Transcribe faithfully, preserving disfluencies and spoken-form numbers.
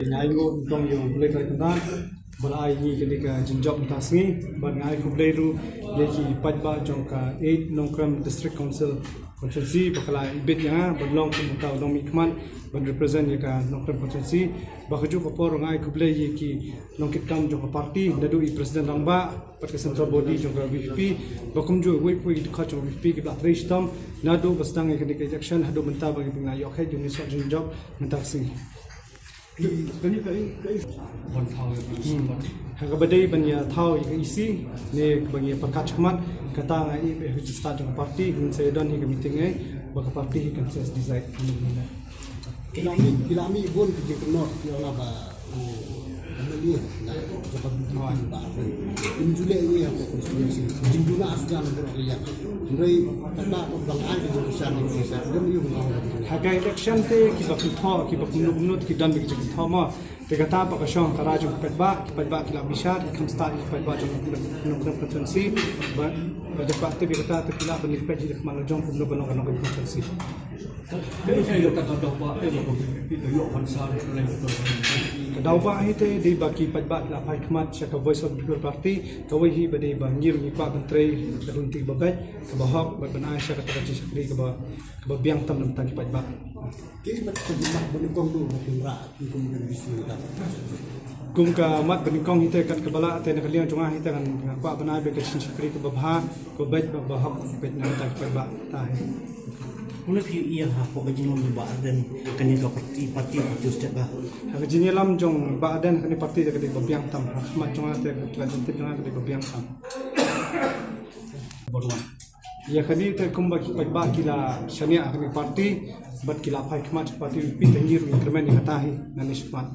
Nga ai nguh nyngkong ïa U Blei Trai Kynrad ba la ai ngi kane ka jingjop mynta sngi, bad nga ai khublei ruh ïa ki paidbah jong ka eight Nongkrem District Council constituency ba ka la ibit ïa nga ban long kum uta u nongmihkhmat ban represent ïa ka Nongkrem constituency. Bad kajuh ka por nga ai khublei ïa ki nongkitkam jong ka party, naduh i President Rangbah bad ka central body jong ka VPP, bad kumjuh iwei pa iwei ki dkhot jong ka VPP kiba la trei shitom naduh ba sdang ïa kane ka election haduh mynta ba ngi pynlong ïoh kheit ïa une u soh jingjop mynta ka sngi. Hmm. Ha kaba dei ban ïa thaw ïa ka EC ne kaba ngi pyrkhat shakhmat, kata nga ïohi ba ha ka start jong ka party ngin sa ïa don hi ka meeting eh ba ka party hi kan sa decide. Ki la mih, ki la mih bun ki jingkynnoh ki ong ba u MLA na jaka VPP ba ren. Im ju leh ïa ka constituency. Jingduna asjan bro ïa. Hynrei kata ko bang ai ka jingkyrshan ïa ka. Ha ka election te kiba kynthoh, kiba kumno kumno te ki don ba ki jingkynthoh mo. Te kata ba ka shong ka rai jong ki paidbah, ki paidbah ki la bishar, ki kham stad ki paidbah jong Nongkrem constituency. Ba ba dei ba te ba kata te ki la ban peit ïa ka khmat la jong kumno ba long ka Nongkrem constituency. Ka daw ba hi te dei ba ki paidbah ki la phai khmat sha ka Voice of People Party, kawei hi ba dei ba ngi ruh ngi kwah ban trei da ka lynti ba beit, kaba hok, bad ban ai sha kata ka jingshakri kaba, kaba biang tam na bynta ki paidbah. Ki ba ka jingmut ba nyngkong du ba ki rah ki kum ka MDC ka. Kum ka mat ba nyngkong hi te kat kaba lah te na ka liang jong nga hi te ngan, nga kwah ban ai ba ka jingshakri kaba bha, kaba beit, ba, ba hok, beit na bynta ki paidbah ta hi. Kumno phi ïa ha ko ka jinglong Bah Ardent kane ka party, party, party state ba. Ha ka jingïalam jong Bah Ardent kane party da ka dei ba biang tam, ha khmat jong nga te ka jingtip jong nga ka dei ba biang tam. Ïa kane te kumba ki paidbah ki la shaniah ha kane party bad ki la phai khmat party VPP, te ngi ruh ngi kyrmen ïa kata hi nangne shakhmat.